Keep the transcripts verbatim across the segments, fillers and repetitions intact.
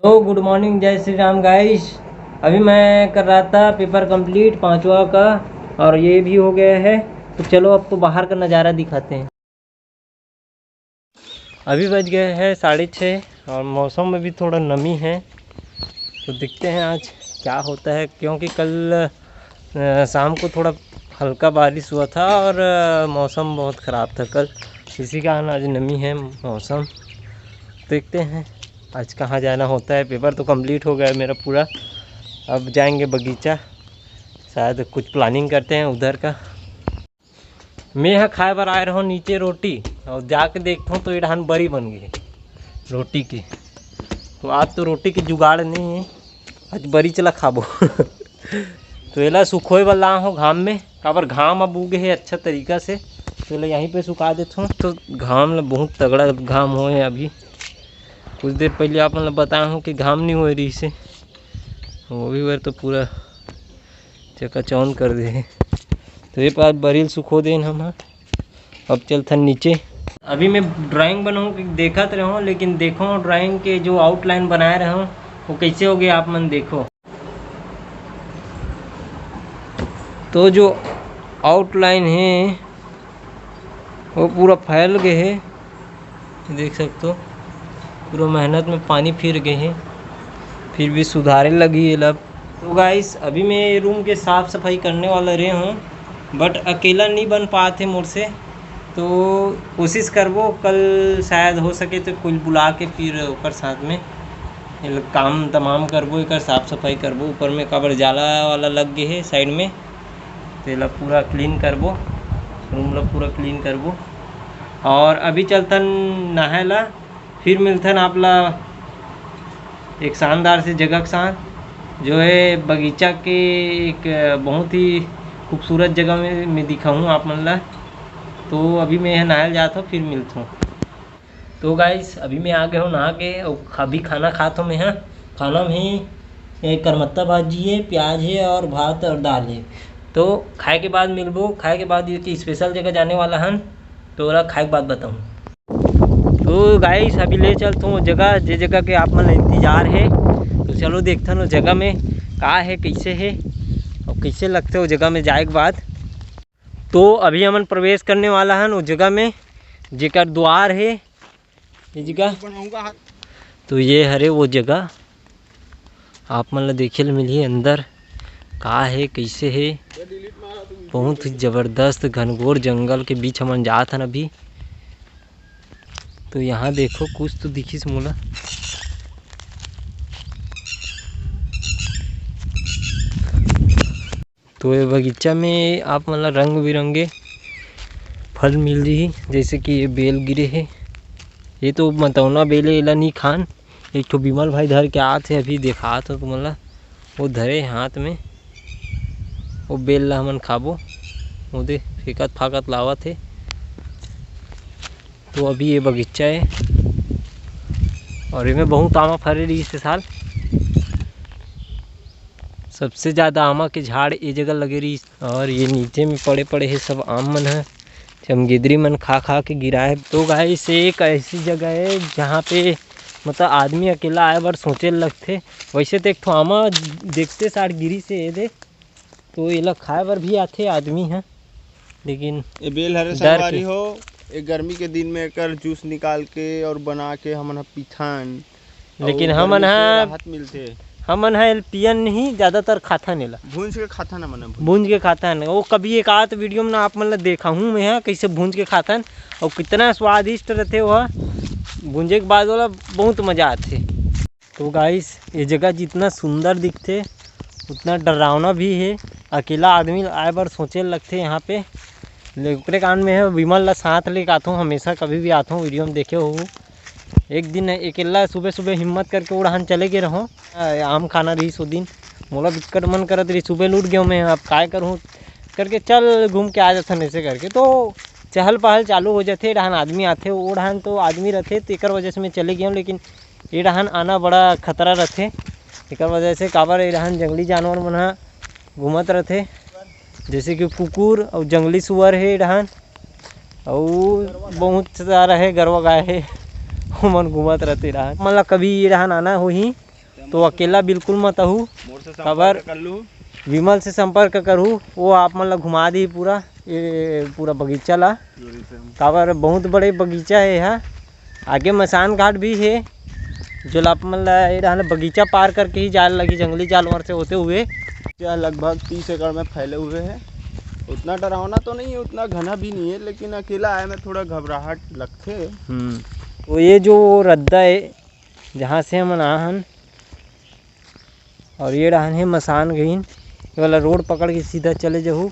तो गुड मॉर्निंग, जय श्री राम गाइस। अभी मैं कर रहा था पेपर कंप्लीट पांचवा का, और ये भी हो गया है। तो चलो, आपको बाहर का नज़ारा दिखाते हैं। अभी बज गए हैं साढ़े छः और मौसम में भी थोड़ा नमी है। तो देखते हैं आज क्या होता है, क्योंकि कल शाम को थोड़ा हल्का बारिश हुआ था और मौसम बहुत ख़राब था कल। इसी कारण आज नमी है मौसम। देखते हैं आज कहाँ जाना होता है। पेपर तो कंप्लीट हो गया मेरा पूरा। अब जाएंगे बगीचा, शायद कुछ प्लानिंग करते हैं उधर का। मैं यहाँ खाए बर आए रहूँ नीचे रोटी, और जाके देखता हूँ तो ये डहान बरी बन गई रोटी की। तो आज तो रोटी की जुगाड़ नहीं है, आज बरी चला खाबो। तो एला सुखोए बर लाए हो घाम में, काबर घाम अब उगे है अच्छा तरीका से। तो एला यहीं पे सुखा देता हूँ। तो घाम ल बहुत तगड़ा घाम हो है अभी। कुछ देर पहले आप मतलब बताया हूँ कि घाम नहीं हो रही से, वो भी बार तो पूरा चकाचौंध कर दे हे। तो ये पार बरी ल सुखो देन हम ह। अब चलथन नीचे। अभी मैं ड्राइंग बनाऊँ कि देखत रहूँ, लेकिन देखो ड्राइंग के जो आउटलाइन बनाए रहूँ वो कैसे हो गया, आप मन देखो। तो जो आउटलाइन है वो पूरा फैल गए है, देख सकते हो पूरा मेहनत में पानी फिर गए है, फिर भी सुधारे लगी ये लब। तो गाइस, अभी मैं ये रूम के साफ़ सफाई करने वाला रहे हूँ, बट अकेला नहीं बन पाते मोर से। तो कोशिश करबो कल, शायद हो सके तो कोई बुला के फिर ओकर साथ में ये काम तमाम करबो, एकर साफ़ सफाई करबो। ऊपर में काबर जाला वाला लग गए है साइड में, तेला पूरा क्लीन करबो, रूम ला पूरा क्लीन करबो। और अभी चलथन नहाए ला, फिर मिलथन आप ला एक शानदार से जगह के साथ, जो है बगीचा के एक बहुत ही खूबसूरत जगह में, में दिखाऊँ आप मन ला। तो अभी मैं यहाँ नहाए ला जात हूँ, फिर मिलथूँ। तो गाइस, अभी मैं आ गया हूँ नहा के, और अभी खाना खात हूँ मैं। हाँ, खाना में ही एक करमत्ता भाजी है, प्याज है और भात और दाल है। तो खाए के बाद मिलबो, खाए के बाद ये कि स्पेशल जगह जाने वाला हन, तो ओला खाए के बाद बताऊँ। तो गाइस, अभी ले चलता हूँ जगह, जे जगह के आप मन इंतजार है। तो चलो देखथन वो जगह में का है, कैसे है और कैसे लगते वो जगह में जाए के बाद। तो अभी हमन प्रवेश करने वाला हन वो जगह में, जेकर द्वार है ये जगह। तो ये हरे वो जगह, आप मन ला देखे ल मिलही अंदर का हे, कैसे हे। बहुत ही जबरदस्त घनघोर जंगल के बीच हमन जात हन अभी। तो यहाँ देखो, कुछ तो दिखिस मोला। तो ये बगीचा में आप मन ला रंग बिरंगे फल मिल रही, जैसे कि ये बेल गिरे है। ये तो मतौना बेल है, एला नहीं खान। एक ठो विमल भाई धर के आत है, अभी देखात हो तुमन ला। वो धरे हाथ में, वो बेल ला हमन खाबो। वो दे फेंकत फाकत लावत है। तो अभी ये बगीचा है और इमे बहुत आमा फरे रही इस साल। सबसे ज़्यादा आमा के झाड़ ये जगह लगे रही। और ये नीचे में पड़े पड़े हे सब आम मन ह, चमगेदरी मन खा खा के गिराए। तो गाइस, एक ऐसी जगह है जहाँ पे मतलब आदमी अकेला आए बर सोचे लगथे। वैसे तो एक ठो आमा देखते सार गिरी से ये दे, तो एला खाए बर भी आथे आदमी ह, लेकिन ये बेल हरे डर संगवारी के हो, ये गर्मी के दिन में एकर जूस निकाल के और बना के हमन ह पीथन। लेकिन अउ हमन गर्मी से ह राहत मिलथे। हमन ह एल पियन नहीं, ज़्यादातर खाथन एला। भूंज के खाथन हमन ह, भूंज। भूंज के खाथन। वो कभी एक आध वीडियो में ना आप मन ला देखाहूँ मैं ह, कैसे भूंज के खाथन और कितना स्वादिष्ट रहथे वो। भूंजे के बाद वाला बहुत मज़ा आथे। तो गाइस, ये जगह जितना सुंदर दिखथे, उतना डरावना भी है। अकेला आदमी आए बर सोचे लगथे यहाँ पे। ले, ओकरे कारण में है, विमल ला साथ लेके आथों, हमेशा कभी भी आथों, वीडियो में देखे हो। एक दिन अकेला सुबह सुबह हिम्मत करके उड़ान चले गए रहो। आ, आम खाना रही सो दिन, मोला बिकट मन करत रही, सुबह लूट गयो मैं, अब काय करूँ करके चल घूम के आ जाथन ऐसे करके। तो चहल पहल चालू हो जाथे, डहान आदमी आथे, वो डहान तो आदमी रहथे, तेकर वजह से मैं चले गया हूँ। लेकिन ये डहान आना बड़ा खतरा रहथे, एकर वजह से काबर ये डहान जंगली जानवर मन ह घूमत रहथे, जैसे कि कुकुर और जंगली सुअर है ये डहान, और बहुत सारा है गरवा गाय है, ओमन घूमत रहथे ये डहान। मतलब कभी ये डहान आना होही तो अकेला बिल्कुल मत आहू, मोर से काबर संपर्क कर लू। विमल से संपर्क करहू, वो आप मन ला घुमा दी पूरा, ये पूरा बगीचा ला। काबर बहुत बड़े बगीचा हे एहा। आगे मसान घाट भी हे, जो ला आप मन ला ये डहान बगीचा पार करके ही जाए लगही, जंगली जानवर से होते हुए। यह लगभग तीस एकड़ में फैले हुए हैं। उतना डरावना तो नहीं है, उतना घना भी नहीं है, लेकिन अकेला आए में थोड़ा घबराहट लगथे। हम्म। तो ये जो रद्दा है, जहाँ से हमन आए हन, और ये डहान हे मसान गइन, ये वाला रोड पकड़ के सीधा चले जाहू,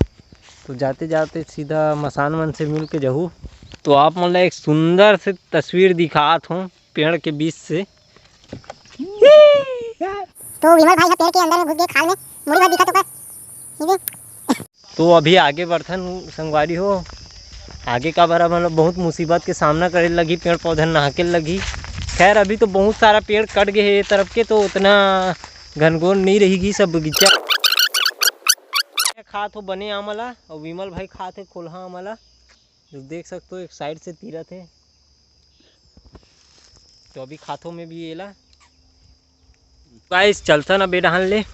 तो जाते जाते सीधा मसान मन से मिल के जाहू। तो आप मन ला एक सुंदर से तस्वीर दिखात हों पेड़ के बीच से। तो विमल भाई ह पेड़ के अंदर में घुस गए, खाल में मुड़ी भर दिखत ओकर। ये दे। तो अभी आगे बढ़थन संगवारी हो, आगे काबर हमन ला बहुत मुसीबत के सामना करे लगही, पेड़ पौधा नहाके लगही। खैर, अभी तो बहुत सारा पेड़ कट गए हे ये तरफ के, तो उतना घनघोर नहीं रही गी सब बगीचा। खात हो बने आमला, और विमल भाई खात हे खोलहा आमला, जो देख सकते हो एक साइड से तीरत हे। तो अभी खाथो में भी एला। गाइस, चलथन अब ए डहान ले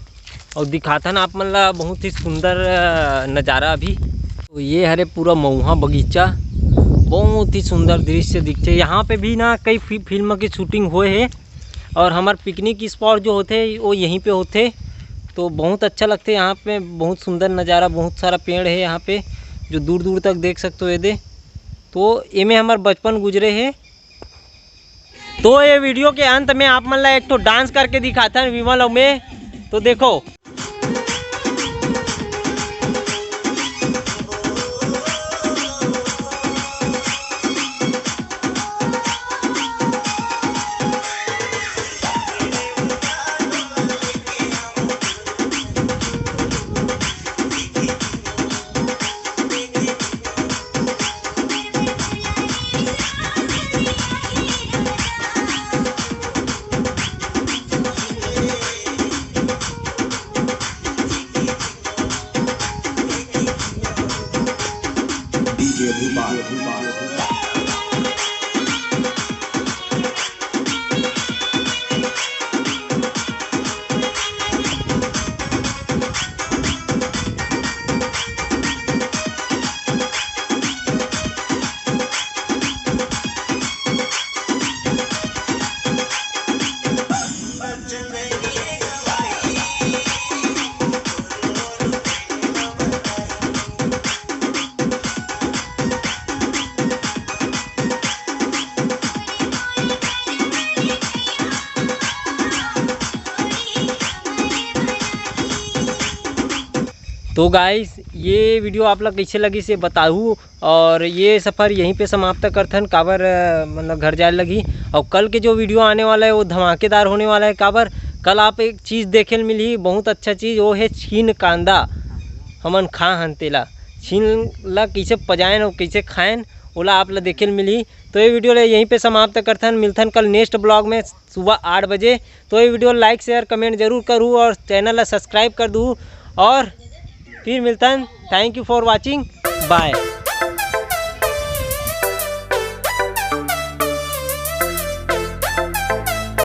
और दिखाथन आप मन ला बहुत ही सुंदर, अ, नज़ारा अभी। तो ये हरे पूरा मऊहा बगीचा, बहुत ही सुंदर दृश्य दिखथे। यहाँ पे भी ना कई फि-, फिल्म की शूटिंग होए हे और हमार पिकनिक स्पॉट जो होथे वो यहीं पे होथे। तो बहुत अच्छा लगथे यहाँ पे, बहुत सुंदर नज़ारा, बहुत सारा पेड़ है यहाँ पे जो दूर दूर तक देख सकते हो। ये दे, तो एमे हमार बचपन गुजरे हे। तो ये वीडियो के अंत में आप मन ला एक ठो डांस करके दिखाथन विमल अउ मैं। तो देखो। तो गाइस, ये वीडियो आप ला कैसे लगिस, ये बताहू। और ये सफ़र यहीं पे समाप्त करथन, काबर, अ, मतलब, घर जाए लगी। और कल के जो वीडियो आने वाला है, वो धमाकेदार होने वाला है। काबर, कल आप एक चीज़ देखे ल मिलही, बहुत अच्छा चीज़, वो है छीन कांदा। हमन खा हन तेला, छीन ला कैसे पजायन और कैसे खायन, ओला आप ला देखे ल मिलही। तो ये वीडियो ला यहीं पे समाप्त करथन, मिलथन कल नेक्स्ट ब्लॉग में सुबह आठ बजे। तो ये वीडियो like, share, comment जरूर करू और चैनल ला subscribe कर दू। और फिर मिलथन। Thank you for watching, bye।